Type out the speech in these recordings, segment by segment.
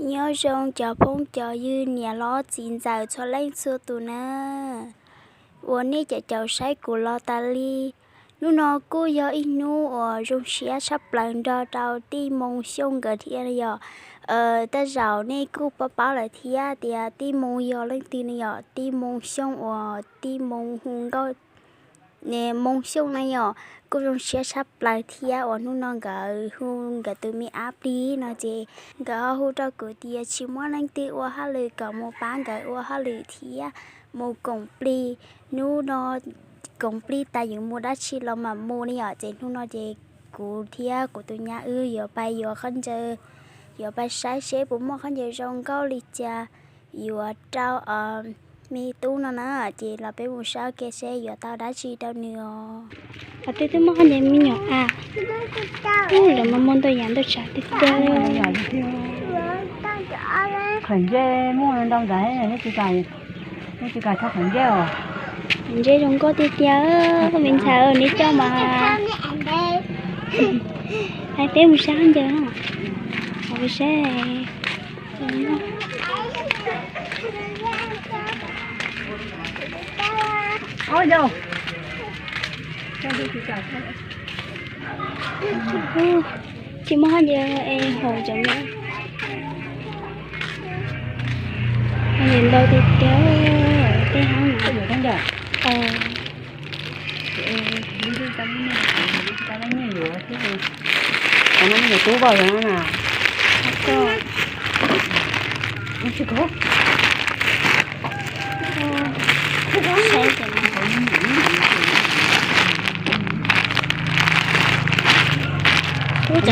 Nyob zoo cov phooj cov ywg niam hlob txiv ntxawm txhua leej txhua tus na, uas nej caum caum saib kuv los tas li. Hnub no kuj yog ib hnub uas zoo siab tshaj plaws nrog rau tij Moo Xyooj nkawd thiab yom. Tej zaum nej kuj paub paub lawm thiab tias tij Moo yog leej twg ne yom, tij Moo Xyooj uas tij Moo hu nkauj Moo Xyooj na yom. Kuj zoo siab tshaj plaws thiab uas hnub no nkawd hu nkawd tus me ab plig no ces nkawd ho hu rau kuv tias tsis muaj leej twg ua hauj lwm kom mus pab nkawd ua hauj lwm thiab mus koom plig. Hnub no koom plig tas yuav mus dab tsi los mam mus ne yom, ces hnub no ces kuv thiab kuv tus nyab wb yuav pais yuav khaub ncaws, yuav pais saib seb puas muaj khaub ncaws zoo nkauj li cas yuav rau me tub no na, ces los peb mus saib ua ke seb yuav tau dab tsi rau nws os. Qhov twg twb muaj khaub ncaws me nyuam a. Lawv mas muaj ntau yam ntau tsav tiag tiag. Qhov ntsej muaj ntau ntawd, nej tsis kam thau qhov ntsej os. Qhov ntsej zoo nkauj tiag tiag, me ntxhais nej coj mas. Hais peb mus saib khaub ncaws no, mus saib. Tsis muaj khaub ncaws es haum cov me. Khaub ncaws ntau tiag tiag, tej haub no. Ub,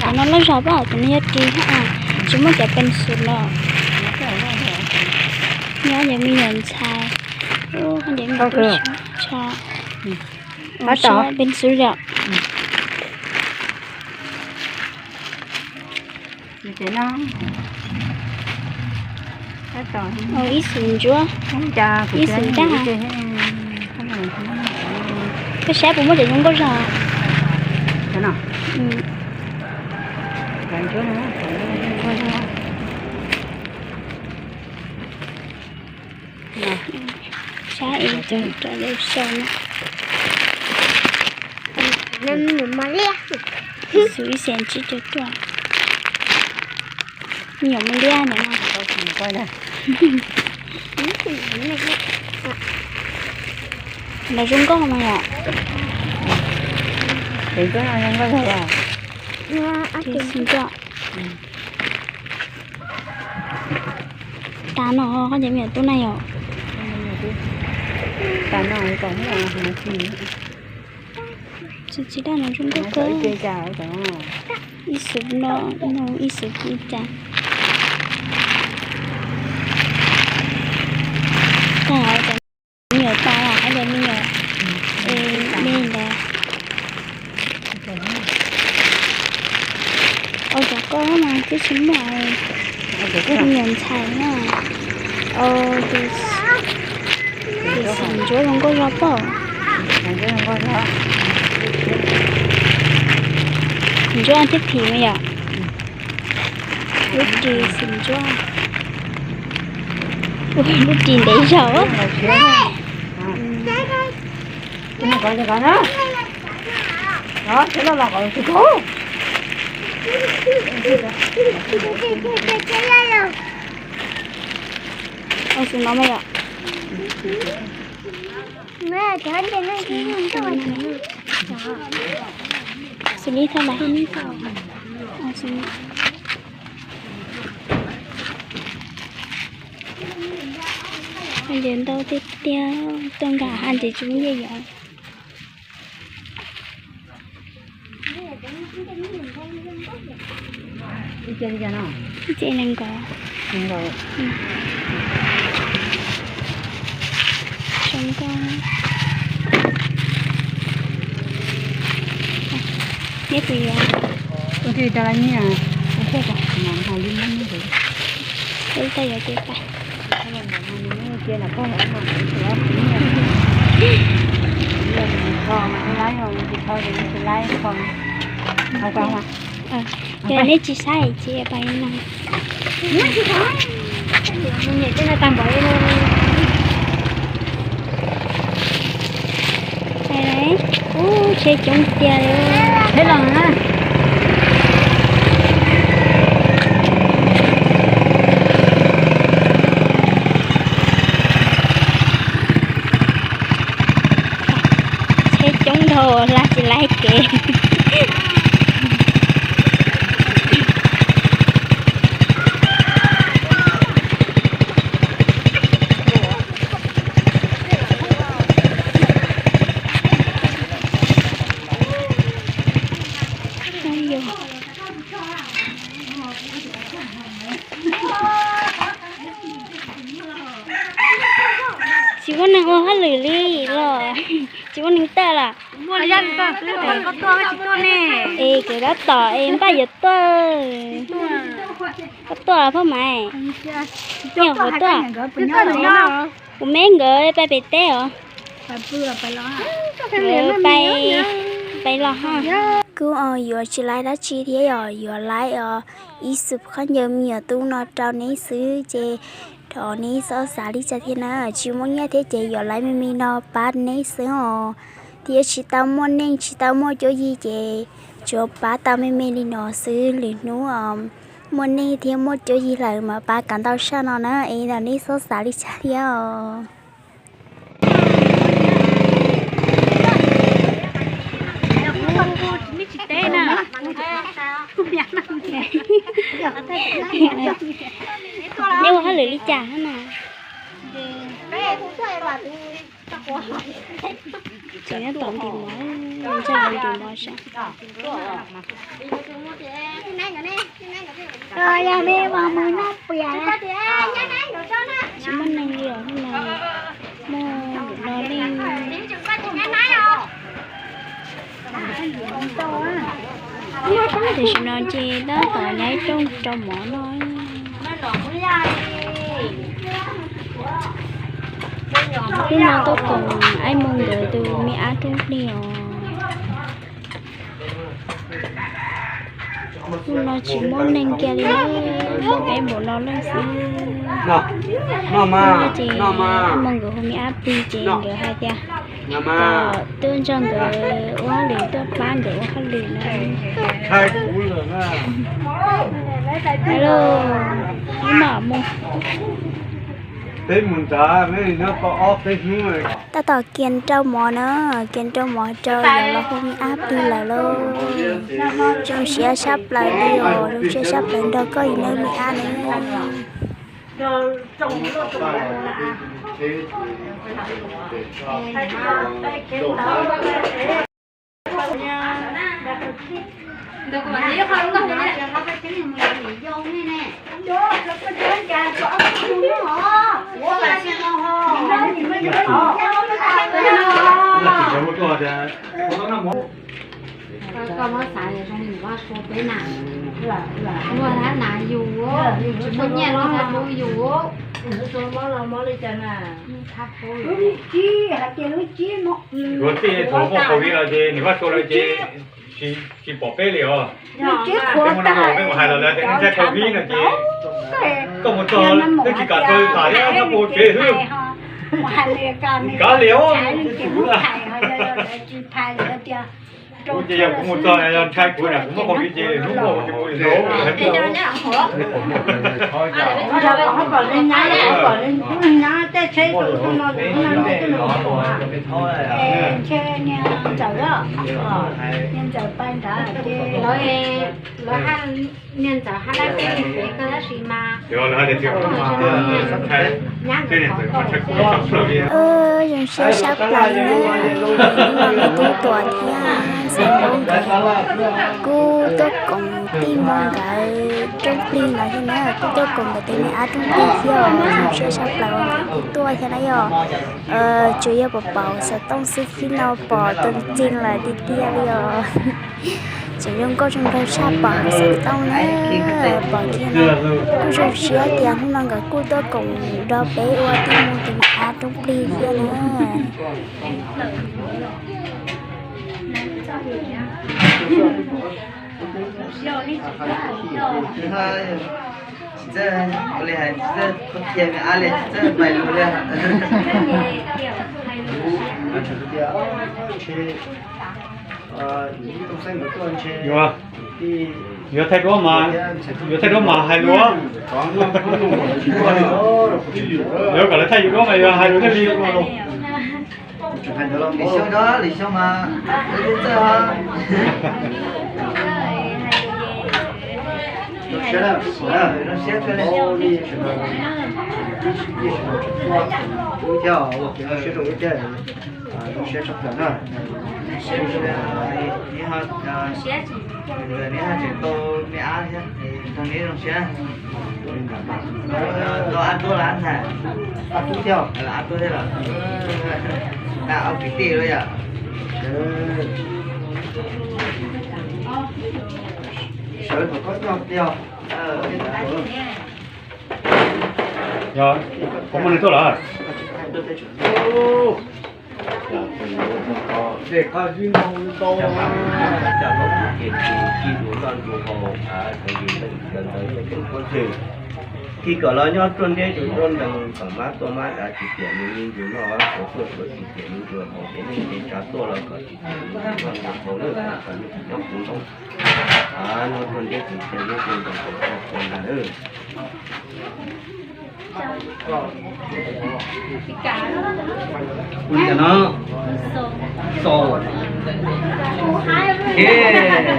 cov no loj zog pob, cov no yog ris thiab, tsis muaj cov pencil los. Nyob cov me nyuam ntxhais. Ub, nyob cov me nyuam tub tso. Pencil yom. Ib xus ntsuab, ib xus ntaj. Koj saib puas muaj cov zoo nkauj zog. Saib es cov rau lawv sau na. Xus ib xees tsib caug cuaj. Me nyuam mos liab ntawm no. Los zoo nkauj mas yom. Tas no koj cov me nyuam tub na yom. Tsis tsis daj no zoo nkauj kawg. Ib xus no, ib xus ib cas. Tag cov me nyuam tas, cov me nyuam me ntawd. Ua cov koj mas twb tsis muaj, me nyuam ntxhais na. Tus xim ntsuab zoo nkauj zog pob. Xim ntsuab thiab phim me yom. Lub ris xim ntsuab. Lub ris ntev zog. Xim no mas yom. Xws li thaj lais. Haj ntseg ntau tiag tiag, tuaj nkag haj ntseg tsis muaj nyiaj yuav. Ib ce nees nkaum. Zoo nkauj. Neb puas yuav? Wb twb yuav cov pais. Yog nej tsis saib ces pais no. Ub, tsheb coob tiag li. Tsheb coob dhau laj tsis laib kev. Tsis muaj neeg ua hauj lwm li los? Tsis muaj neeg tawm los? Es kawm tab tom es npaj yuav tuaj. Koj tuaj los Phaj Maiv? Nyuam qhuav tuaj. Kuv me nkawd pais pem teb os. Pais los ha. Kuv yuav tsis laib dab tsi thiab os, yuav laib os ib xub khaub ncaws me nyuam tub no rau neb xwb ces thov neb txhob xav li cas thiab na, tsis muaj nyiaj thiab ces yuav laib me me no pab neb xwb os. Thiab tsis tau muaj neej tsis tau muaj cuab yig ces tsuas pab tau me me li no xwb, lwm hnub muaj neej thiab muaj cuab yig lawm mas pab kav ntau saj no na es thov neb txhob xav li cas thiab os. Nej ua hauj lwm li cas na? Tseem nyob tom ntim mov, ntshe ntim mov sav. Tsis muaj neeg li os, hnub no muaj ntawm no li. Tam sim no ces tab tom nyob ib rooj rau mov no. Hnub no tuaj koom Aib Moo nkawd tus me ab rooj plig os. Hnub no tsis muaj neeg kiag li, muaj peb npaum no leej xwb. Hnub no ces Aib Moo nkawd hu me ab plig ces nkawd hais tias kom tuaj nrog nkawd ua hauj lwm, tuaj pab nkawd ua hauj lwm na. Alo, ib mam mus. Tab tom kiag rau mov na, kiag rau mov rau yuav los hu me ab plig lawm lauj. Zoo siab sab plaws li os, zoo siab sab plaws nrog koj ib nub me ab na. Koj muab xav zoo li nws Vaj Sua peb na, luag hab nas yus, yus tsis muaj nyiaj luag hab hlub yus. Kuv tij thaum muaj COVID los ces nws Vaj Sua lawm ces tsis pom peb li os. Peb mus noj peb mus hais los lawv tias nej ntshai COVID no ces koj mus txog twb tsis kam txog tham thiab, koj mus tsev xwb. Kav liam. Kuv ces yog kuv mus txog yog ntshai kuv na, kuv muab COVID ces hnub muaj ces mus li ntawd. Niag ntxawm pais nrad ces lawv, lawv hab, niag ntxawm hab dab tsi pem koj tab sis mas zoo siab sab plaws li na. Hnub no me tub Tuam thiab Xeem Npaub nkawd kuj tuaj koom tij Moo nkawd rooj plig no thiab na, kuj tuaj koom nkawd tus me ab rooj plig thiab os. Zoo siab sab plaws uas nkawd kuj tuaj thiab na yog. Tsuas yog pom pom xov tooj xwb, txij no pom tus ntxim lawm tiag tiag li os. Tseem zoo nkauj zoo nraug tshaj pom xov tooj na. Pom kiag no kuj zoo siab tias hnub no nkawd kuj tuaj koom nrog peb ua tij Moo tus me ab rooj plig thiab na. Tsis txawj ua li hais, tsis txawj qhov tiag me ab li, tsis txawj pais lus li. Yuav, yuav thaij duab mas, yuav thaij duab mas hais lus. Yuav kom lawv thaij duab mas yog hais lus thiaj li. Li xyoo, li xyoo mas txawj. Zoo siab, zoo siab kawg li. Wb thiab, zoo siab rau wb thiab, zoo siab tshaj plaws na. Neb ho tseem tau me ab thiab, neb zoo siab. Tau ab tub los ab ntxhais? Ab tub thiab, ab tub thiab los. Ab kwv tij los yom. Sawv kom koj nyob tiag. Yog, kuv muaj neeg tuaj lawm. Ces kom los nyob ruaj nreb tus ruaj nrees, kom mab tuaj mab dav tsis tiam nws me ntsis noj, kom tuaj suav tsis tiam me ntsis haus, ces neej tsa tuaj los kom tsis tiam me ntsis noj haus na, kom nyob kuv noo. Nyob ruaj nreb tus ruaj nrees kom tau ntag. Ua li cas no? Xaus. Ces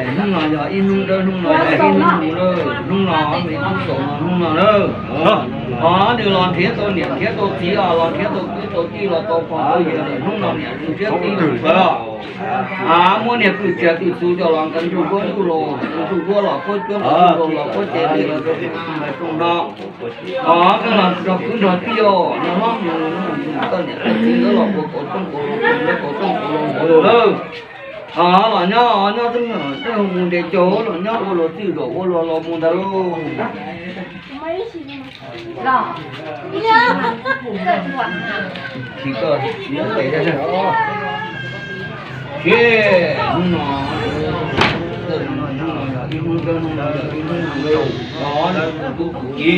hnub no yog ib hnub dawb, hnub no yog ib hnub mus lawm, hnub no me tub Xaus no hnub no lawm. Os, nws los nrhiav tau niam nrhiav tau txiv os, los nrhiav tau kwv tau tij los tau pog tau yawg lawm, hnub no niam nrhiav txiv lawm. Muab niag kwj txiag kwj txhu coj los nkawd nrug duab ntuj los, nrug duab los puab cuab los, los puab ces li los rau no. Os, koj los nrog kwv nrog tij os, nrog hlob mus, koj niam koj txiv nkawd los ua kaum rooj kaum loo, nkawd kaum rooj kaum loo lawm. Os, los nyob nyob twb mus nres caug los nyob ua luag txij zaum ua luag los mus ntawd lauj. Ces hnub no, hnub no yog ib hnub dawb, hnub no yog ib hnub mus zaum, os, tub txuj ci.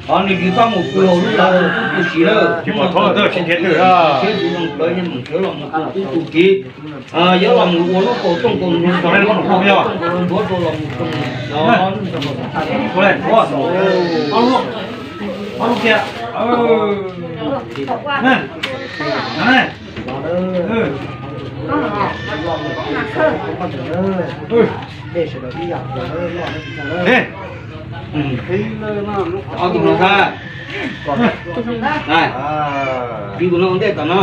Os, nws tsis txhob mus pw hauv lub lawv tub txuj ci lawm. Siab tsis zoo plawv yeej meem sawv los mus pw tub txuj ci. Yuav los mus ua lub kaus rooj kaus ntug, kaus ntug rau los mus txog no. Ob tug no, tib tus no ua ntej tom no.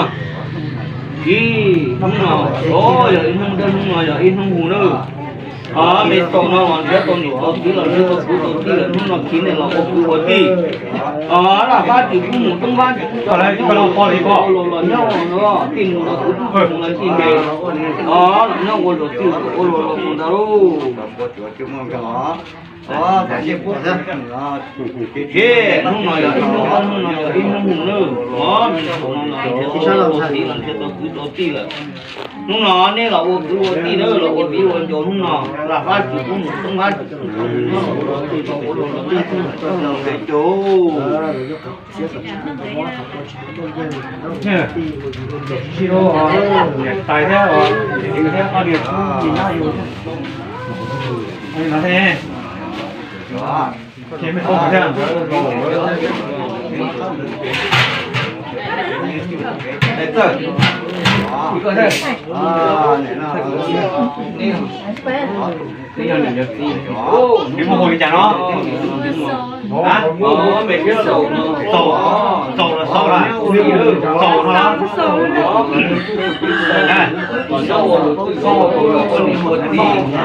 Ib hnub no, o, yog ib hnub dawb, hnub no yog ib hnub hu na. Os, me Xaus no los nrhiav tau niam tau txiv los nrhiav tau kwv tau tij lawm, hnub no khiv nej los ua kwv ua tij. Os, laj fab tsis pub mus toob fab tsis pub tso, los nyob ua tij mus los kwv tij mus los tij me. Os, los nyob ua luag txij ua luag los mus ntag lauj. Ces hnub no yog ib hnub, hnub no yog ib hnub hu na. Os, me Xaus no los nrhiav tau niam txiv los nrhiav tau kwv tau tij lawm. Hnub no nej los ua kwv ua tij na, los ua viv ua ncaus hnub no, laj fab tsis pub mus toob fab tsis pub mus ua luag txij ua luag los mus ntag lauj. Niam tais thiab, niam tais thiab, niam tais thiab, o, niam tub tsis nyob yus. Ua li no thiab. Ces me tub thiab. Tais Txawj. Koj thiab. Neb muaj hu li cas no? Xaus, Xaus los Xaus na, Xaus no. Mus ib tug txiv los mus li na.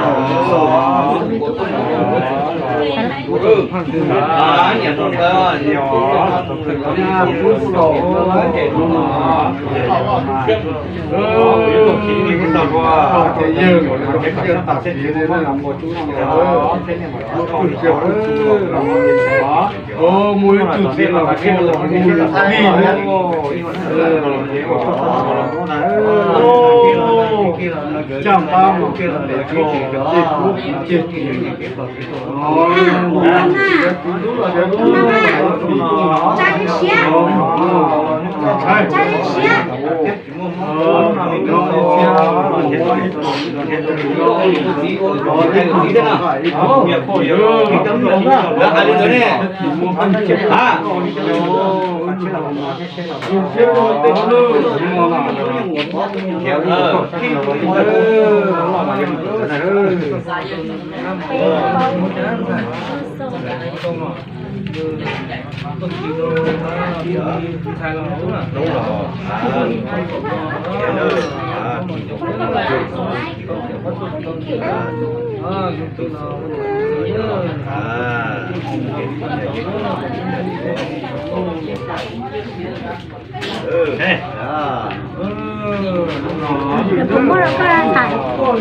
Nws puas muab rau koj tham? Kuv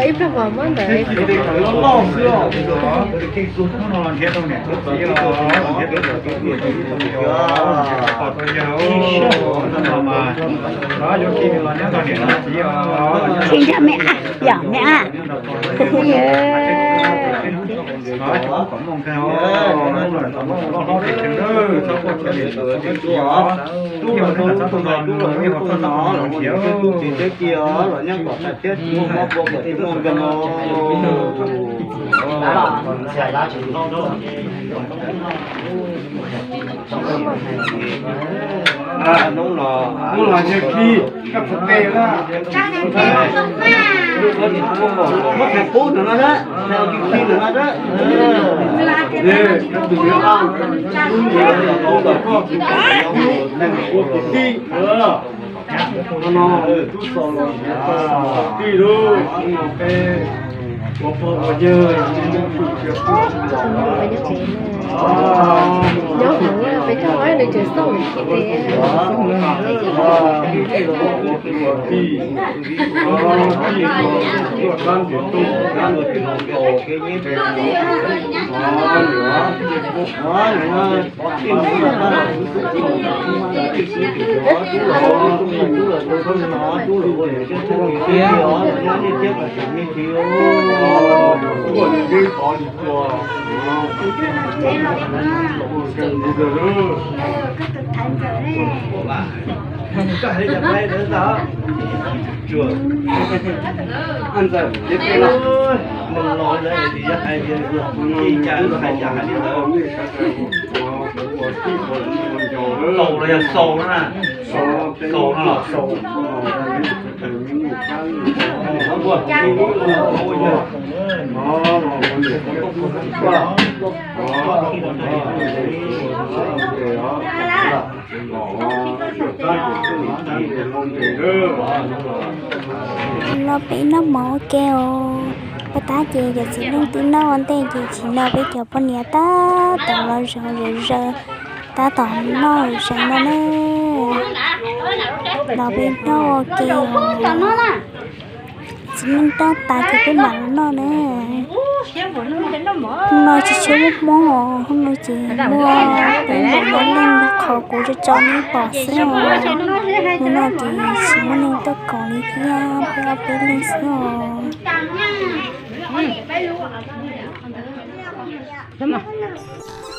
ib pliag mas muab ntawd. Tsis nco me ab, yog me ab. Hnub los yawg Khi, koj txhob pe na. Muab thais qub ntawm no na, thais Khi ntawm no na. Yog tus yawg Khi, tus yawg Khi, tus yawg Khi, tus yawg Khi. No, tub xaus los tij lub, no peb ua pog ua yawg, nyob hauv peb coj nws tseem xauj nws tsis tes. Xaus los yog xaus no na. Xaus no los xaus. Los peb noj mov ua ke os. Pas tab ces cov txiv neej twb noj ua ntej ces tsis noj, peb cov poj niam tab tom los zaum zaws, tab tom noj zaws no na. Los peb noj ua ke os. Txiv neej noj tas ces peb mam los noj na. Hnub no tsis tshua muaj hmoob os, hnub no ces muaj peb ntawm no leej li qhov kuv tso tso neb pom xwb os. Hnub no ces tsis muaj neeg tuaj koom li thiab, peb ob peb leeg xwb os.